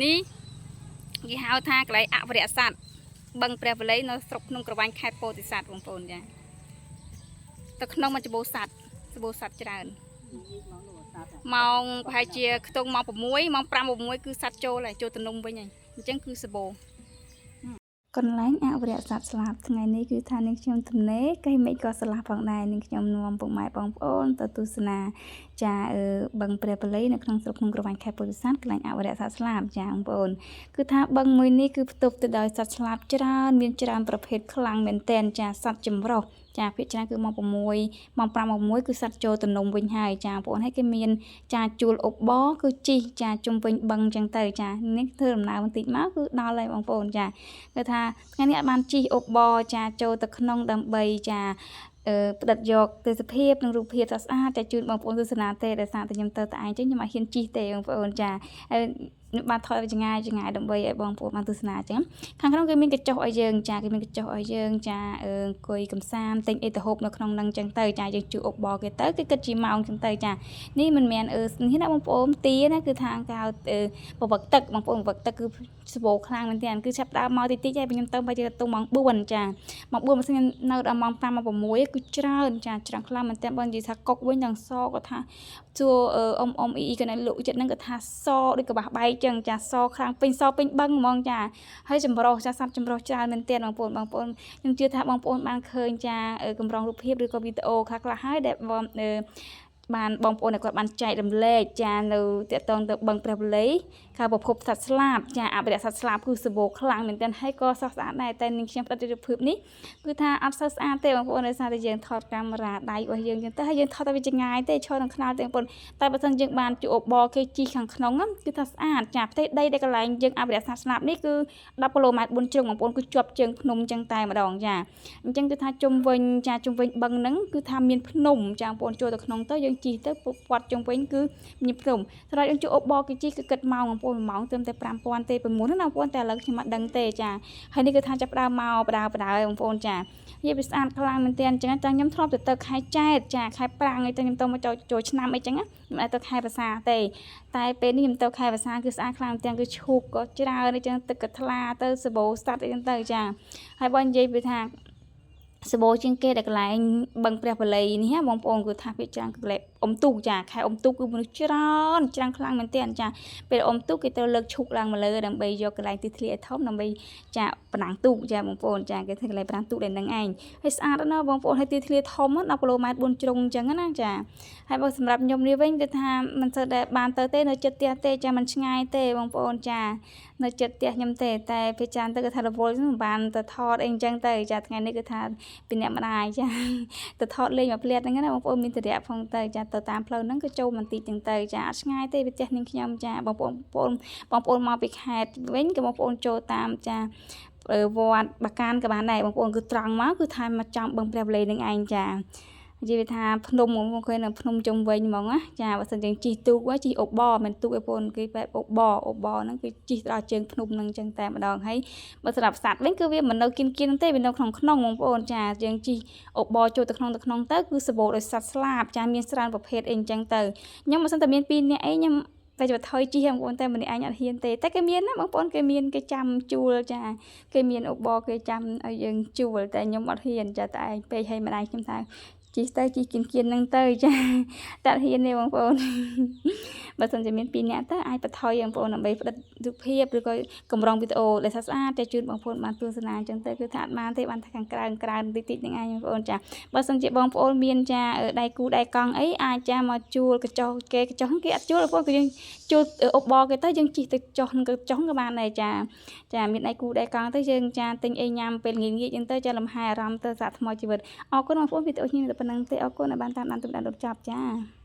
នេះគេហៅថាកន្លែងអភិរក្សសត្វបឹងព្រះវល័យនៅស្រុកភ្នំក្រវាញខេត្តពោធិសាត់បងប្អូនចាទៅក្នុងมันច្បូរសត្វច្បូរសត្វច្រើនម៉ោងប្រហែលជាខ្ទង់ម៉ោង6ម៉ោង5 6គឺសត្វចូលហើយចូលទំនំវិញហើយអញ្ចឹងគឺសបោកន្លែងអភិរក្សសត្វស្លាបថ្ងៃនេះគឺថានាងខ្ញុំទំនេរកៃមិនក៏ស្លាប់ផងដែរនាងខ្ញុំនាំពុកម៉ែបងប្អូនទៅទស្សនាចាអឺបឹងព្រះពលីនៅក្នុងស្រុកភ្នំក្រវាញខេត្តពោធិ៍សាត់កន្លែងអភិរក្សសត្វស្លាបចាបងប្អូនគឺថាបឹងមួយនេះគឺផ្ទុកទៅដោយសត្វស្លាបច្រើនមានច្រើនប្រភេទខ្លាំងមែនទែនចាសត្វចម្រុះចាភាគច្រើនគឺម៉ោង6ម៉ោង5ម៉ោង6គឺសត្វចូលទំនំវិញហើយចាបងប្អូនហើយគេមានចាជួលអបរគឺជីកចាជុំវិញបឹងចឹងទៅចានេះធ្វើដំណើរបន្តិចមកគឺដល់ហើយបងប្អូនចាគឺថាថ្ងៃនេះអត់បានជីកអបរចាចូលទៅក្នុងដើម្បីចាអឺផ្ដិតយកទេសភាពនិងរូបភាពស្អាតៗចាជូនបងប្អូនទស្សនាទេដោយសារតែខ្ញុំទៅតែឯងចឹងខ្ញុំអត់ហ៊ានជិះទេបងប្អូនចាហើយខ្ញុំបានថតចងាយចងាយដើម្បីឲ្យបងប្អូនបានទស្សនាចឹងខាងក្នុងគេមានកញ្ចុះឲ្យយើងចាគេមានកញ្ចុះឲ្យយើងចាអង្គុយកំសាន្តទិញអីទៅហូបនៅក្នុងនឹងចឹងទៅចាយើងជួអបរគេទៅគេគិតជាម៉ោងចឹងទៅចានេះមិនមែនអឺនេះណាបងប្អូនទាណាគឺថាគេហៅប្រវឹកទឹកបងប្អូនប្រវឹកទឹកគឺស្បូរខ្លាំងមែនទែនគឺចាប់ដើមមកតិចតិចហើយខ្ញុំទៅបើជាទៅម៉ោង4ចាម៉ោង4បើសិនខ្ញុំនៅដល់ម៉ោង5ម៉ោង6គឺច្រើនចាច្រើនខ្លាំងមែនទែនបើនិយាយថាកុកវិញទាំងសក៏ថាជួអ៊ំអ៊ំអ៊ីអ៊ីកណែលក់ចិត្តហ្នឹងក៏ថាសដូចកបាសបែកចឹងចាសខ្លាំងពេញសពេញបឹងហ្មងចាហើយចម្រុះចាសត្វចម្រុះច្រើនមែនទែនបងប្អូនបងប្អូនខ្ញុំជឿថាបងប្អូនបានឃើញចាកម្រងរូបភាពឬក៏វីដេអូខ្លះៗហើយដែលបងបានបងប្អូនដែលគាត់បានចែករំលែកចានៅតាក់ទងទៅបឹងព្រះវល័យការប្រភពសត្វស្លាបចាអភិរក្សសត្វស្លាបគឺសម្បូរខ្លាំងមែនទែនហើយក៏ស្រស់ស្អាតដែរតែនឹងខ្ញុំផ្ដិតរូបភាពនេះគឺថាអត់សូវស្អាតទេបងប្អូនដោយសារតែយើងថតកាមេរ៉ាដៃរបស់យើងចឹងទៅហើយយើងថតតែវាចងាយទេឈរនឹងខ្នល់ទេបងប្អូនតែបើសិនយើងបានជួបបគេជីខាងក្នុងគឺថាស្អាតចាផ្ទៃដីដែលកន្លែងយើងអភិរក្សសត្វស្លាបនេះគឺ10គីឡូម៉ែត្រ4ជ្រុងបងប្អូនគឺជាប់ជើងភ្នំចឹងតែម្ដងចាអញ្ចឹងគឺថាជុំវិញចាជុំវិញបឹងហ្នឹងគឺថាមានភ្នំចាបងប្អូនចូលទៅក្នុងទៅយើងជិះទៅព័ទ្ធជុំវិញគឺមានភ្នំសម្រាប់យើងជួបបគេជិះគឺគិតម៉ោងបងប្អូន1ម៉ោងត្រឹមតែ5000ទេពីមុនណាបងប្អូនតែឥឡូវខ្ញុំអត់ដឹងទេចាហើយនេះគឺថាចាប់ដើមមកបដើបដើបងប្អូនចានិយាយពីស្អាតខ្លាំងមែនទែនអញ្ចឹងចាខ្ញុំធ្លាប់ទៅទៅខែចែកចាខែប្រាំងអីទៅខ្ញុំទៅមកចូលចូលឆ្នាំអីចឹងខ្ញុំអត់ទៅខែភាសាទេតែពេលនេះខ្ញុំទៅខែភាសាគឺស្អាតខ្លាំងមែនទែនគឺឈូកក៏ច្រើនអីចឹងទឹកក៏ថ្លាទៅសបោសត្វអីចឹងទៅចាហើយបើនិយាយពីថាសបោជាងគេដែលកន្លែងបឹងព្រះពលីនេះបងប្អូនគឺថាភាគច្រើនគឺកន្លែងអុំទូកចាខែអុំទូកគឺមនុស្សច្រើនច្រើនខ្លាំងមែនទែនចាពេលអុំទូកគេត្រូវលើកឈូកឡើងមកលើដើម្បីយកកន្លែងទីធ្លាឲ្យធំដើម្បីចាប្រណាំងទូកចាបងប្អូនចាគេធ្វើកន្លែងប្រណាំងទូកដែលនឹងឯងហើយស្អាតណាស់បងប្អូនហើយទីធ្លាធំ10គីឡូម៉ែត្រ4ជ្រុងអញ្ចឹងណាចាហើយបើសម្រាប់ខ្ញុំនេះវិញគឺថាមិនសូវដែលបានទៅទេនៅចិត្តផ្ទះទេចាមិនឆ្ងាយទេបងប្អូនចានៅចិត្តផ្ទះខ្ញុំទេតែពេលចានទៅគឺថារវល់មិនបានទៅថតអីអញ្ចឹងទៅចាថ្ងៃនេះគឺថាពីអ្នកម្ដាយចាទៅថតលេងមួយភ្លែតហ្នឹងណាបងប្អូនមានទរៈផងទៅចាទៅតាមផ្លូវហ្នឹងគឺចូលបន្តិចចឹងទៅចាអត់ឆ្ងាយទេពីផ្ទះនាងខ្ញុំចាបងប្អូនបងបងប្អូនមកពីខេត្តវិញក៏បងប្អូនចូលតាមចាវត្តបាកានក៏បានដែរបងប្អូនគឺត្រង់មកគឺថាមកចំបឹងព្រះវល័យនឹងឯងចានិយាយថាភ្នំបងប្អូនឃើញនៅភ្នំជុំវិញហ្មងណាចាបើសិនយើងជិះទូកជិះអូបមិនទូកឯបងប្អូនគេបែបអូបអូបហ្នឹងគឺជិះដល់ជើងភ្នំហ្នឹងចឹងតែម្ដងហើយបើសម្រាប់សត្វវិញគឺវាមិននៅគៀនគៀនទេវានៅក្នុងក្នុងបងប្អូនចាយើងជិះអូបចូលទៅក្នុងទៅក្នុងទៅគឺសម្បូរដោយសត្វស្លាបចាមានច្រើនប្រភេទអីចឹងទៅខ្ញុំបើសិនតែមាន2នាក់អីខ្ញុំតែจะថយជិះបងប្អូនតែម្នាក់ឯងអត់ហ៊ានទេតែគេមានណាបងប្អូនគេមានគេចាំជួលចាគេមានអូបគេចាំឲ្យយើងជួលតែខ្ញុំអត់ហ៊ានចាតែឯងពេកឲ្យម្ដាយខ្ញុំថាជិះទៅជិះគៀនគៀនហ្នឹងទៅចាតែអត់ហ៊ានទេបងប្អូនបើសិនជាមាន2នាក់ទៅអាចបន្ថយបងប្អូនដើម្បីផ្ដិតរូបភាពឬក៏កម្រងវីដេអូដែលស្អាតៗតែជូនបងប្អូនបានទស្សនាអញ្ចឹងទៅគឺថាអត់បានទេបានតែខាងក្រៅក្រៅតិចតិចហ្នឹងឯងបងប្អូនចាបើសិនជាបងប្អូនមានចាដៃគូដៃកង់អីអាចចាមកជួលកញ្ចុះគេកញ្ចុះគេអត់ជួលបងប្អូនគឺយើងជួលអបគេទៅយើងជិះទៅចុះនឹងកញ្ចុះក៏បានដែរចាចាមានដៃគូដៃកង់ទៅយើងចាទិញអីញ៉ាំពេលងាយងាយអញ្ចឹងទៅចាលំហែអារម្មណ៍ទៅសាកថ្មជីវិតអរគុណបងប្អូនវីដេអូនេះតែប៉ុណ្្នឹងទេអរគុណដែលបានតាមដានទស្សនាដល់ចប់ចា។